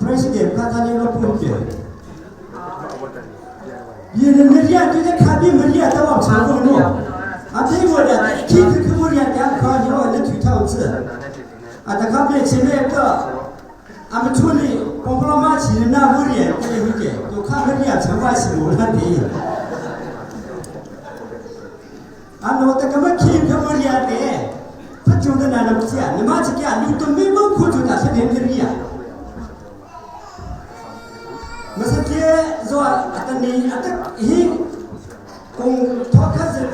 President kha ta ne lo pun ke. Ye ne ne ria tu ne kha bi ma ria ta wa cha ko no. A te mo da ki ki ki mo ria ta kha ni o ne tu ta o zi. A ta kha me che me ka a ma chu ni pong plo ma chi na mo ria te hu ke to kha ma ria cha wa si mo na te. 啊，我这个么听可不厉害的，他觉得那不是啊，你妈这个你都没门口就那些年的厉害。我是这说啊，等你啊，等嘿，公他开始。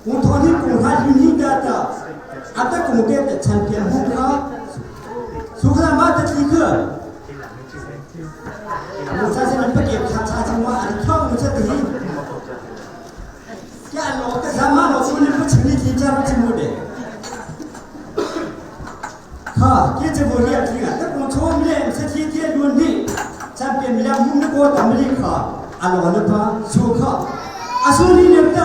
我托你公他你的的，啊，等公的的产品红卡，苏克拉马的几个。 哈，这这个也听啊，这公错没嘞，是天天轮的，咱别没了，我们国咱们的卡，阿老那怕修卡，阿说你那个，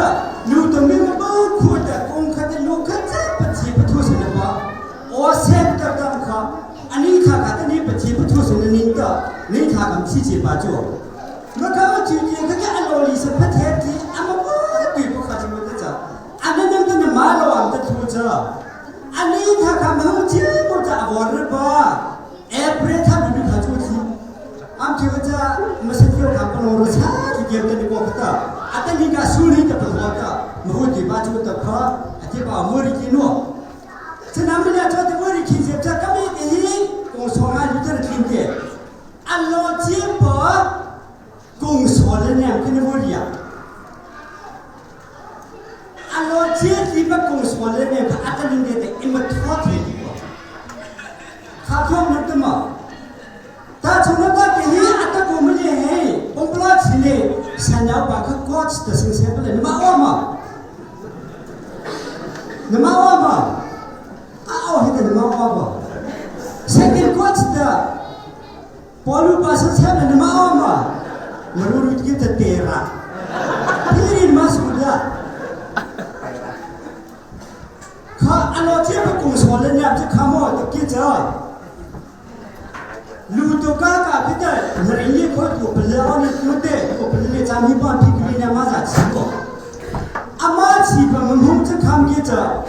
路都没个包括的，公开的路可这不提不出声的话，我先得当卡，阿你卡卡的你不提不出声的你的，你卡刚七七八九，我看我最近可个阿老里是不天的，阿么不对不卡就没得着，阿那能跟你马老俺的出着。 ani tha kha ma hu che mo ta awor ba e pre tha bi kha chu chi am chi cha ma se thio kha pa lo ro cha ki ge ta ni ko ta ata ni ka su ni ta pa ho ta ma hu ti ba chu ta kha ati ba mo ri ki no che nam ni cha te mo ri ki je cha ka mi hi kong so nga lu ta kin te a lo chi pa kong so le ne ki ni mo ri ya 阿罗接地不公说的呢，他阿个人的一么脱腿的，他说没得嘛，他从那个给你阿个我们的嘿，我不拉起来，想要把他过去的神仙不来，你妈我嘛，你妈我嘛，啊哦，还得你妈我嘛，谁给过去的？保罗把神仙了，你妈我嘛，menurut kita tera, ini masuk dah. 他按照这个公说的呢，这看么的记者，路都嘎嘎的，人也可都不了你不得，我不是咱们帮皮克呢马上吃过，阿妈吃不们红这看记者，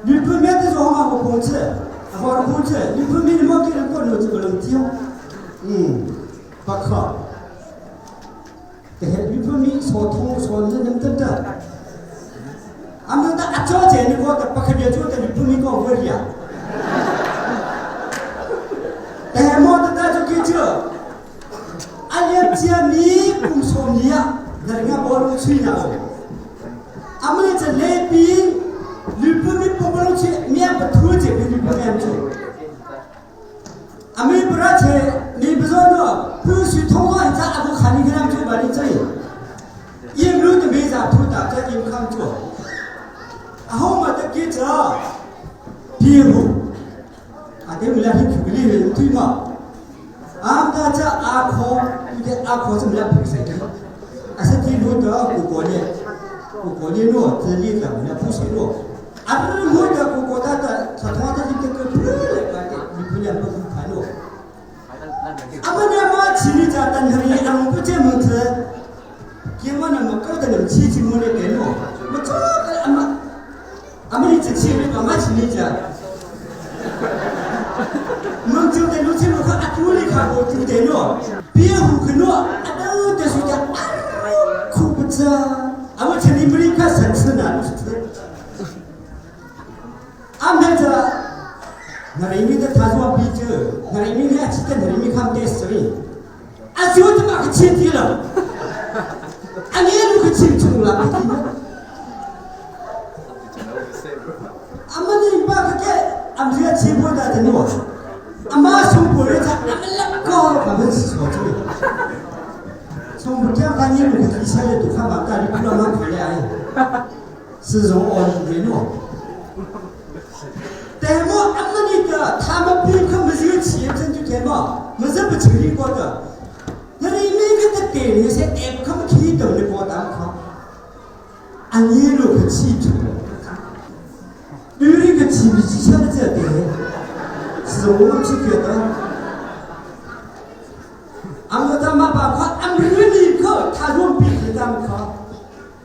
你不免的说嘛我工资，我工资，你不免的么给人过路这个人丢，嗯，不可，这你不免说通说能能得得。阿们的阿娇姐，你讲的不可别做的，你不能讲我呀。但么的大家给这，阿连姐你不说你呀，那人家包容吹呢。阿们这来宾，你不能不包容吹，面不脱节的你不能做。阿们不让钱，你不说呢，不许通过一家阿不看你给他们做把你这，一路都没啥图的，在银行做。阿后嘛的记者，比如，阿对不啦？你举个例子对吗？俺们这阿婆，有点阿婆怎么样不谁的？阿是听说的古国的，古国的路这里怎么样不谁路？阿不是我的古国的的，他他的这个不来个的，你不能不看路。阿们那么起立家，但是你阿们不见门子，今晚那么高的那么起起门来给路，我这个阿们。阿们这起立，阿妈起立家。蒙就在路前路看阿朱里看我就在路，别户可路阿都在说的啊，苦不着，阿我前面不离看神吃呢，阿们这，那里面的他说比较，那里面呢，记得那里面看电视里，阿就他妈个切题了，阿你路可清楚了。阿们你把个给阿们这切破的的喏，阿妈送过来他阿们那个他们是说这个，从不讲看你路可以下来都看嘛，但你不能忙回来，是从奥运的喏。但我阿们那个他们不可没有钱挣就干嘛，没是不成立过的，那你每个的给你些哎，他们可以懂的过当看，阿你路可清楚了。起比起现在这点，是我们去觉得，俺们他妈把他俺们瑞克，他用笔给咱们看，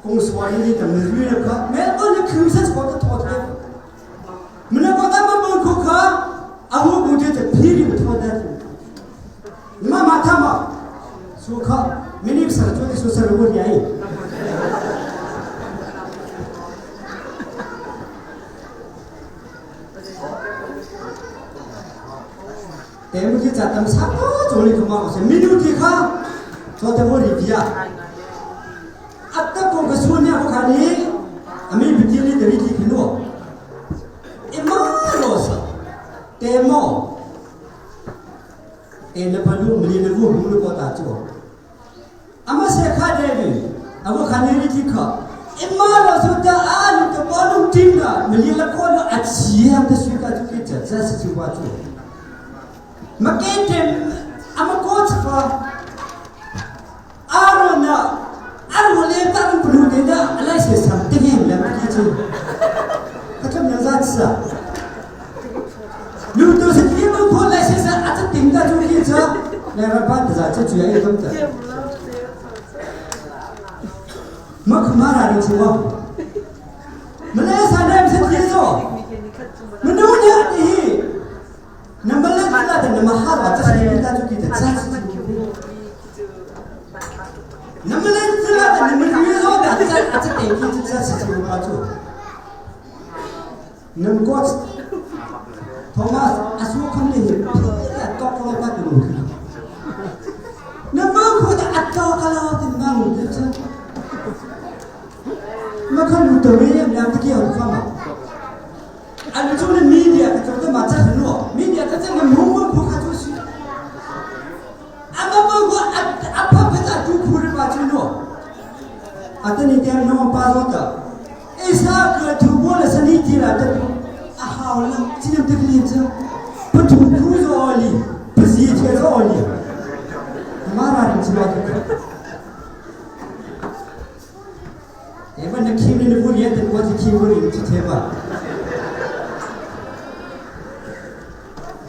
公司话里的们瑞克，每个人口才是好的淘汰，没那个他们门口看，俺们估计在屁里头淘汰。妈妈他妈，说靠，明天上做的说是我愿意。 တဲမကြီးဇာတမ်စာတော့ဇိုလီခမအောင်စမီနူတီခါသောတဘောရီပြာအတကောကဆူနေခါနီအမေဘတီလီတရီတီခနိုအမရောစတဲမောအဲနပလူမလီနဘူးဘူးလကောတာချောအမဆေခါတဲ့ဘီအဘခါနီရီတီခအမရောစတအာလူတဘောလူတင်နာမလီလကောလအချီဟမ်တဆွေကတူကေချာဇက်စီဝါချော Maketem amakotsfa arona arwale tan plu de da alai se sam tegem la makichi kacham ya zat sa lu to se ti mo ko la se sa at ting da chu ki cha la ra pa da cha chu ya ye dom ta ma khmara ri chu male sa na se ti zo manu ne ti နမလတ်လာတဲ့နမဟာဝတ်စနေတာချူကီတဲ့ချာနမလတ်လာတဲ့နမရီဇောတဲ့ချာအချက်တေကီချာချူပါချူနမ်ကော့သောမတ်အဆူခမလီတော့ကောလာတူနမခုတဲ့အတော့ကလာတဲ့မန်တဲ့ချာမခလူတမေးမြန်တကယ်ခမအန်ချုံမီဒီယာကတော့မချခလို့မီဒီယာကတဲ့မမုံမခုခါချူရှိအမမကအဖဖတာတူခူရပါချလို့အတနီတဲနောပါတော့အစာကတူဘောလစနီတီလာတဲ့ အဟာလချင်တဲ့ကလေးချပတူခူဇောလီပစီချေဇောလီမာရာရင်ချလာတဲ့အဲမနခိနေဘူးရတဲ့ကိုချီဘူးရင်ချေပါ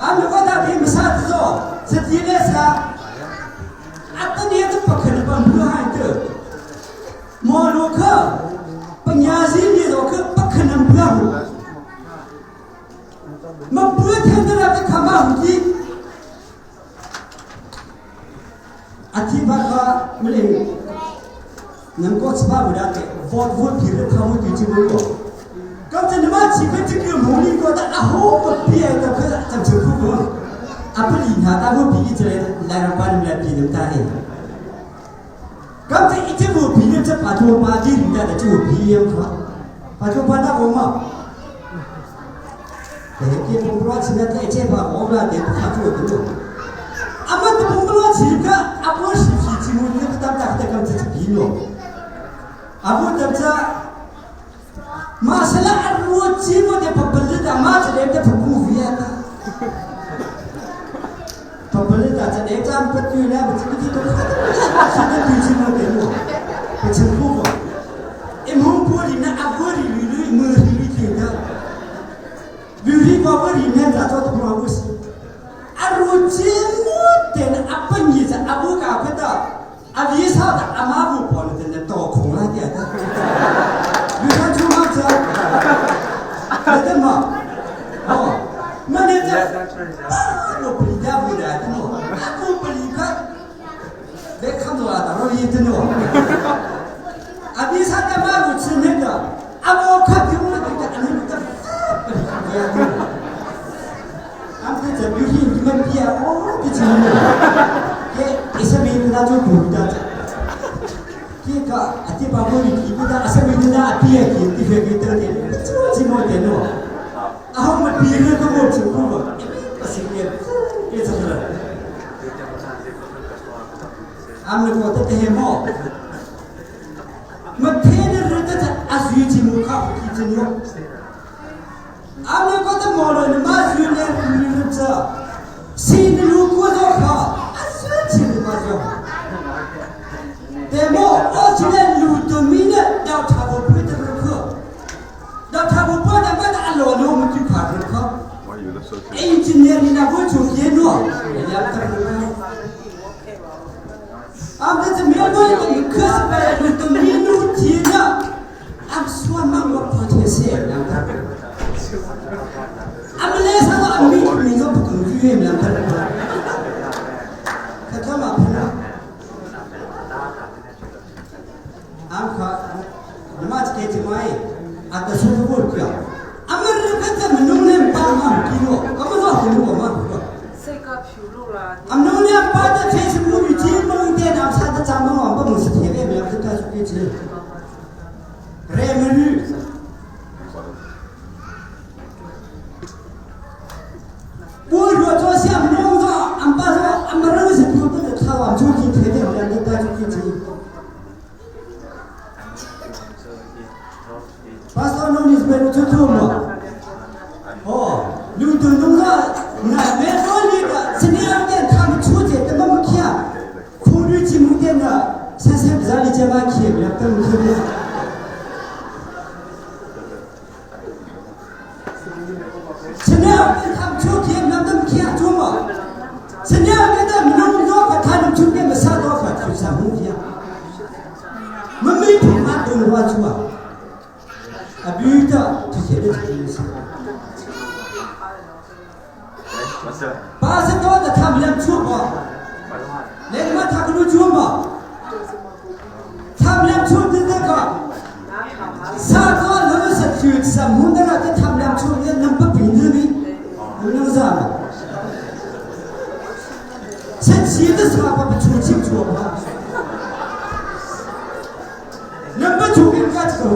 အမကတာဒီမစားတော့စတိလဲစာအတနေတပခနပမူဟိုင်တဲ့မောလိုခပညာစီမြေတော့ခပခနဘလာမပွေတဲ့တဲ့ခမဟူဒီအတိဘကမလေးနမ်ကောစပါဘူးတဲ့ဝတ်ဝတ်ဒီရခမူတီချီဘူးကောကမ်ချနမချီကတိကမူလီကောတာအဟိုပပြဲတဲ့ခါတမ်ချခုကောအပလီနာတာဘူးပြီးကြတယ်လာရပါနမလာပြီးနေတာဟဲ့ကမ်ချအစ်ဘူပြီးတဲ့ပါချိုပါဒီတဲ့ချိုပြီးရခါပါချိုပါတာဘောမတဲ့ကေပုံပရောချနေတဲ့ချေပါဘောလာတဲ့ခါချိုတို့အမတ်ပုံပရောချီကအဘောရှိချီမူနေတဲ့တပ်တဲ့ကမ်ချပြီးလို့အဘူတမ်ချမာဆလာအရူချီမတဲ့ပပလီတာမာချတဲ့ပပူဗီယာတာပပလီတာတဲ့ချမ်ပတူလာမချီတီတော့ရှိတဲ့တူချီမတဲ့လို့ပချခုကောအမုံပူလီနာအဘူရီလူလူမူရီလီတီတာလူရီကဘရီနေတာတော့ပရောဘူးအရူချီမတဲ့အပညစ်အဘူကဖတာအဘီစာအမဘူပေါ်တဲ့တော့ခုံလာတဲ့လူချချူမချတဲ့မဟောမနေကြလို့ပလီကြဘူးတဲ့နော်အခုပလီခဘယ်ခမ်းတော့တာရောရတဲ့နော်အဘီစာတမလို့ချင်းနေတော့အဘောခတ်ပြုံးတဲ့အနည်းတပလီကြရတယ်အမ်တဲ့ဘီဟင်းဒီမပြအော်ဒီချင်းနေကဲအစမင်းလာချိုဘူတာကေကအတိပါဘောဒီကိတာအစမင်းနာအပြည့်ကီတိဖေကေတဲ့ချူချီမောတဲ့နော်အဟောမပီရကောချူကူပစီကေကေစရအမ်ကိုတဲ့ဟမောမထေရတဲ့ အဆူချီမူခါကီချညောအမ်ကိုတဲ့မော်လမဆူနေလူချာစီနလူကိုတော့ခါအဆူချီမကြောတဲ့မောအချီတဲ့လူတမီနဲ့တောက်ထားဖို့ပြတဲ့ခတောက်ထားဖို့ပေါ်တဲ့မအလောလုံးမကြည့်ခါ Engineer ni na bu chu ye no. Ya ta ku. Am de me no ni khas pa ni to mi nu thi na. Am suan mang wa pho the se na ta. Am le sa wa am mi ni zo pu ku ye na ta. Ka ta ma phu na. Am kha nama ke ti mai at da su ko kya. Amar ka ta manung ne pa ma ki no. Kam zo ku ko ma ku. 俺们俩把这天是母女金梦的，咱们咱们王不是铁面面，这是给钱。人们女，我若做像农庄，俺把说俺们认识不的，他往出去铁面面，这是给钱。巴塞罗那是被出土嘛？哦，刘德农庄那边说那个是两点，他们出去怎么没去啊？空滤积木店的，三三不让你家嘛去，别等去了。是两点他们出去，那怎么去啊？做嘛？是两点的农庄和他们出去没啥多少，就上红去啊。没没碰嘛，动画出啊。啊，比的就写的这个意思。八十多的他们俩出过，那他妈他可能出嘛？他们俩出的那个，啥多那个是去什么的了？他们俩出也能不平子的，能啥嘛？这几个啥不出清楚吗？能不出兵干这个活？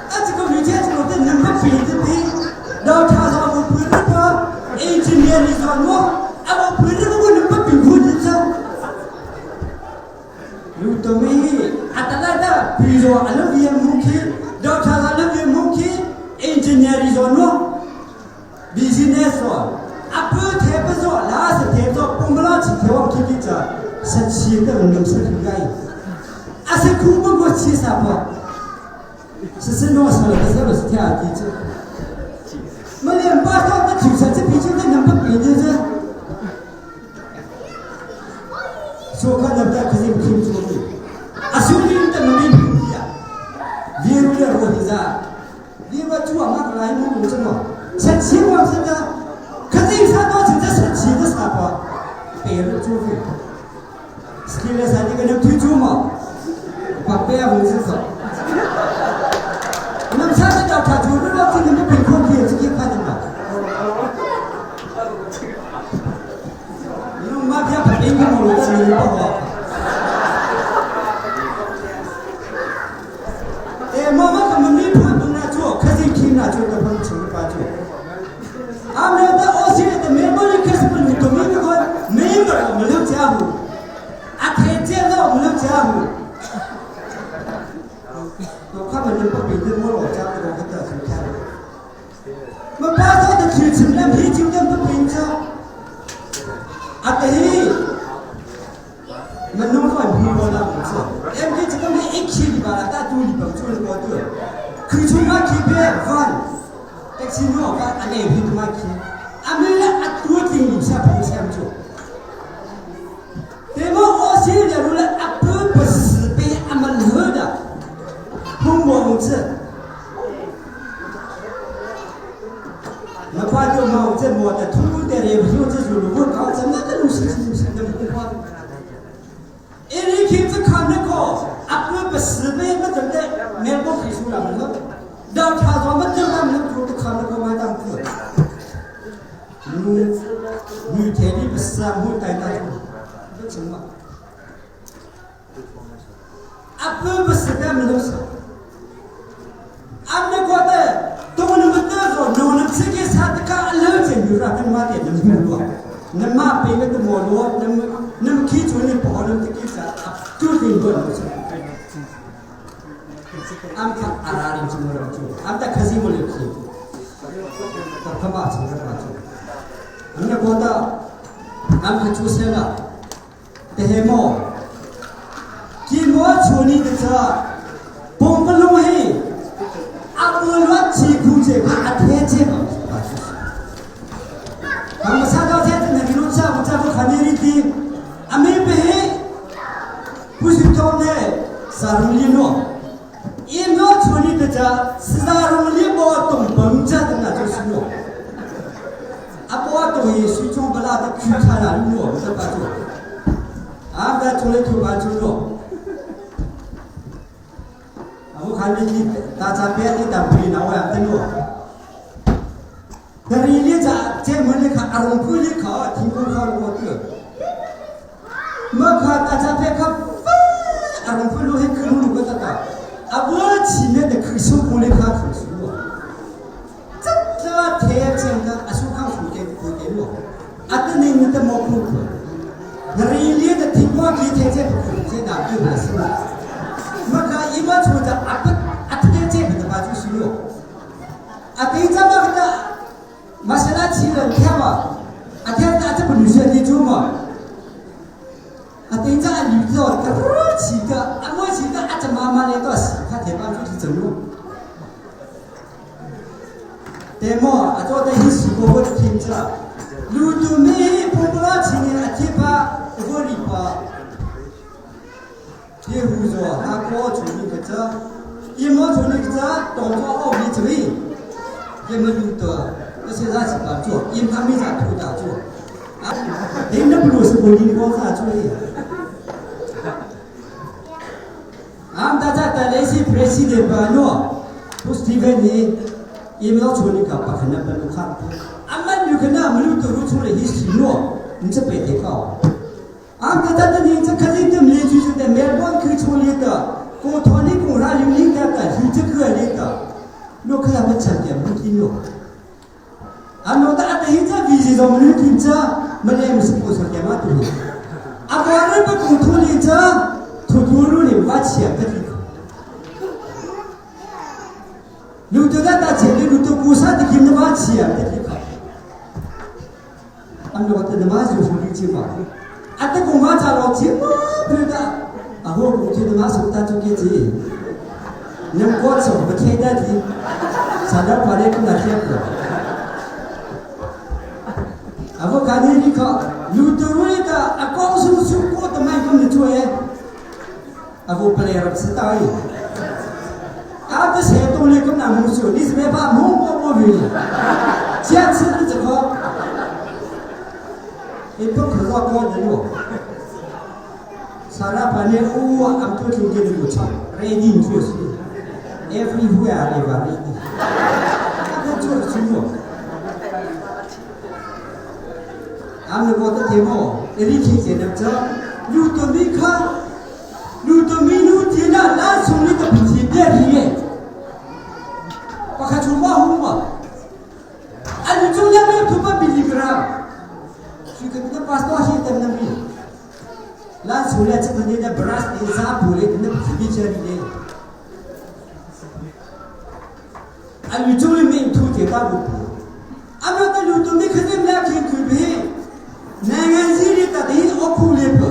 啊，这个女天这个的能不平子的，然后他说我不是说，哎，今年你说我，啊，我不是我能不平苦的这。လူတမီအတလာတာပြီးတော့အလုပ်ရမှုခိဒေါက်တာအလုပ်ရမှုခိအင်ဂျင်နီယာဆိုနော်ဘီဇိနက်ဆိုအပထေပဇောလာစထေဇောပုံမလာချီထေဝခိကိချာဆက်ချီတဲ့လုံဆက်ခိဂိုင်အစခုဘကိုချီစာပေါ်စစနောဆလကဆလစတီအတီချမလင်ပါတော့တချူစချပီချတဲ့နံပါတ်ပြင်းနေ说看那不可是不清楚的，啊，兄弟的没平的呀，别人的罗的噻，你把主啊那个来弄什么？像情况现在，可是有啥多钱在生气的啥不？别人做的，是了噻，你个人推出嘛，把别人子说，那么啥子叫他做的了？这你们别看别自己看的嘛。你妈别把别人弄了，自己不好。妈妈他们没判断那做，可是听那做的分清不做。俺们的二十的没没开始不能都没个没个没有家伙，啊，太见了没有家伙。我看们不比的我老家的我看到是看。我巴萨的剧情连啤酒都不平着，啊对，我弄饭皮我那不错，因为这个没一起的吧，大肚里边做了多多，可从嘛去别饭，但是我看阿那皮嘛去，阿没了阿多点里下皮下做，对么我现在如来阿不不是被阿们喝的，红毛子。我发觉嘛，这么的通过的也不用这种如果搞怎么的东西就是那么话。因为看这看那个，阿不不是呗，不怎的，没不可以说了么？到他说么这个么做的看那个买单子。嗯，女天你不是啊，我带带不行嘛。阿不不是呗，么东西。阿那个的。都能不得着，能能直接啥的干了就有啥他妈的能不罗，能妈背个的摩罗，能能开出你跑能给啥，就挺多东西。俺看阿拉人怎么做，俺在可惜没了去，他妈怎么做？俺那觉得，俺看出生了，但是么，今我处理的这，崩不拢嘿。阿波罗起苦这个阿天这个， chu. Kang sa da the na ri cha bu cha bu khani ri ti ame pe he pu si to ne sa rung li no i no chu ni te cha sa rung li bo tong bang cha ta na chu si no a bo to yi su chong bala ta khu kha la lu no ta pa chu a da chu le thu pa chu no 我看你你大家别你当不那我也等我。但是你这这门里看阿龙铺里看，听讲看我的，没看大家别看，阿龙铺路还可路路个哒哒，啊我前面的可手工里看可熟哦，这这天真的阿手看熟的熟的路，阿等你你的毛裤裤，那里的听讲几天这不苦，这哪对不是嘛？没看一毛出的阿不阿天这不的把就是哟，阿对咱们个。马西拉起了天嘛，阿天阿这不女婿你做嘛？阿等着阿女的，个起个阿莫起个阿这妈妈来到是，他铁板出去走路。对么？阿做的一时个我听着，路都没碰不到起呢，阿铁板我里吧。耶胡说他过处理个这，一毛处理个这，动作好没注意，也没路的。那些啥子把做，因他没啥图打做，啊，你那不如是不你光啥做的。俺大家带来是 president 吧喏，不是 Steven 呢，也没有处理个，不可能不能看。俺们有可能没有投入出来一许诺，你这别提高。俺大家的你这肯定的没就是在美国去处理的，国托尼公让有领导的，有这个领导，我看他们强点不听哟。Ano ta ate hinja visi zo mnu kincha male musu ko so kema tu agware pa ku thuli cha thu thu lu ni wa chia ka ti lu to da ta che lu to ku sa ti kim wa chia ka ti ka am lo ta ma ju fu li chi ma ate ko ma cha lo chi ma phu da a ho ku chi ma su ta chu ke chi nem ko so ba the da ti sa da pa re ku na the ko အဘခါဒီရိခလူတူရတာအကောင်စုစုကိုတမိုင်ကမချွေအဘပလေရစတာယအာတဆေတုံလေးကနာမှုစုနိစမေပါမုံဘောဘောဘီကျန်စတဲ့ကောအပခရကောဒလို့ဆရာပနေဦးအမ်တူတင်ကြလို့ချ ready ချွစီ everywhere ever ready အဲ့ချွချွ 俺们搞的节目，一里听见的这，路都没看，路都没路听了，那从你的不听别听，我看出马虎嘛，啊，你中央没有突破比例个啦，所以个那巴多些的那边，那出来这个你的布拉斯的扎布嘞，那不是比这里的，啊，你中央没突解大不，啊，那个路都没看见那听可别。နိုင်ငံစည်းတဲ့တဲ့အခုလေးပ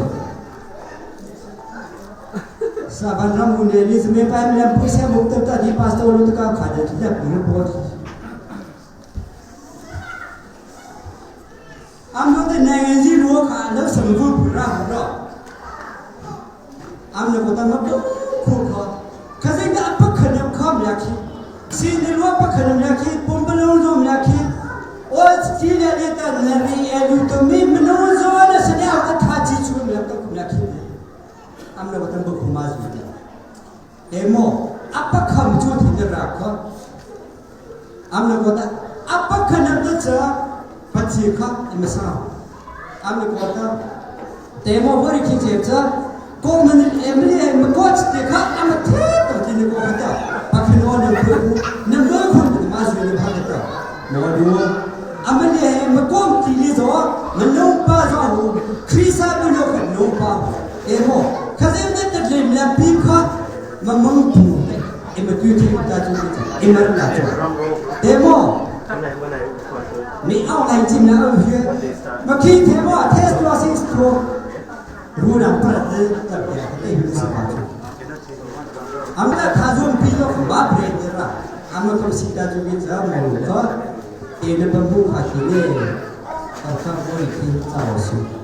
စာဘန်ရမူနေလိစမေပိုင်လမ်ပူဆေမုတ်တတာဒီပါစတော်လူတကခါတဲ့တဲ့ဘူဘောအမ်တို့တဲ့နိုင်ငံစည်းလောခါလို့စံဘူးပရာရောအမ်နကတမပခုခခစိကအပခနခမ်လခိစီနေလောပခနလခိပုံပလုံးဇုံလခိ 我今天的那里也有都没没弄着了，现在我他记住了，都不来听的，俺们我等不苦嘛是的，哎么，阿爸看不住听的那个，俺们我的阿爸可能的这不健康，你们啥？俺们我的，哎么我的听见这，我们的 M 里 M 过去的看，俺们听到听的过的，把看到能看，能没看的嘛是能看得到，我ดู အမလေးမကွန်တီလီဇောမလုံးပါဇောခရီးစာဘလို့ခလုံးပါအေမောခဇင်းတဲ့တလေလပီခမမုံပူအမတူတီတာချူအမလာချေအေမော你奥来进来二学，我听天话，太多些说，如然不能得别对不起嘛。俺们他从比较把别的了，俺们都是大就给咱们个。Te na pa hmu kha khi ne ka ka voi khi chao su.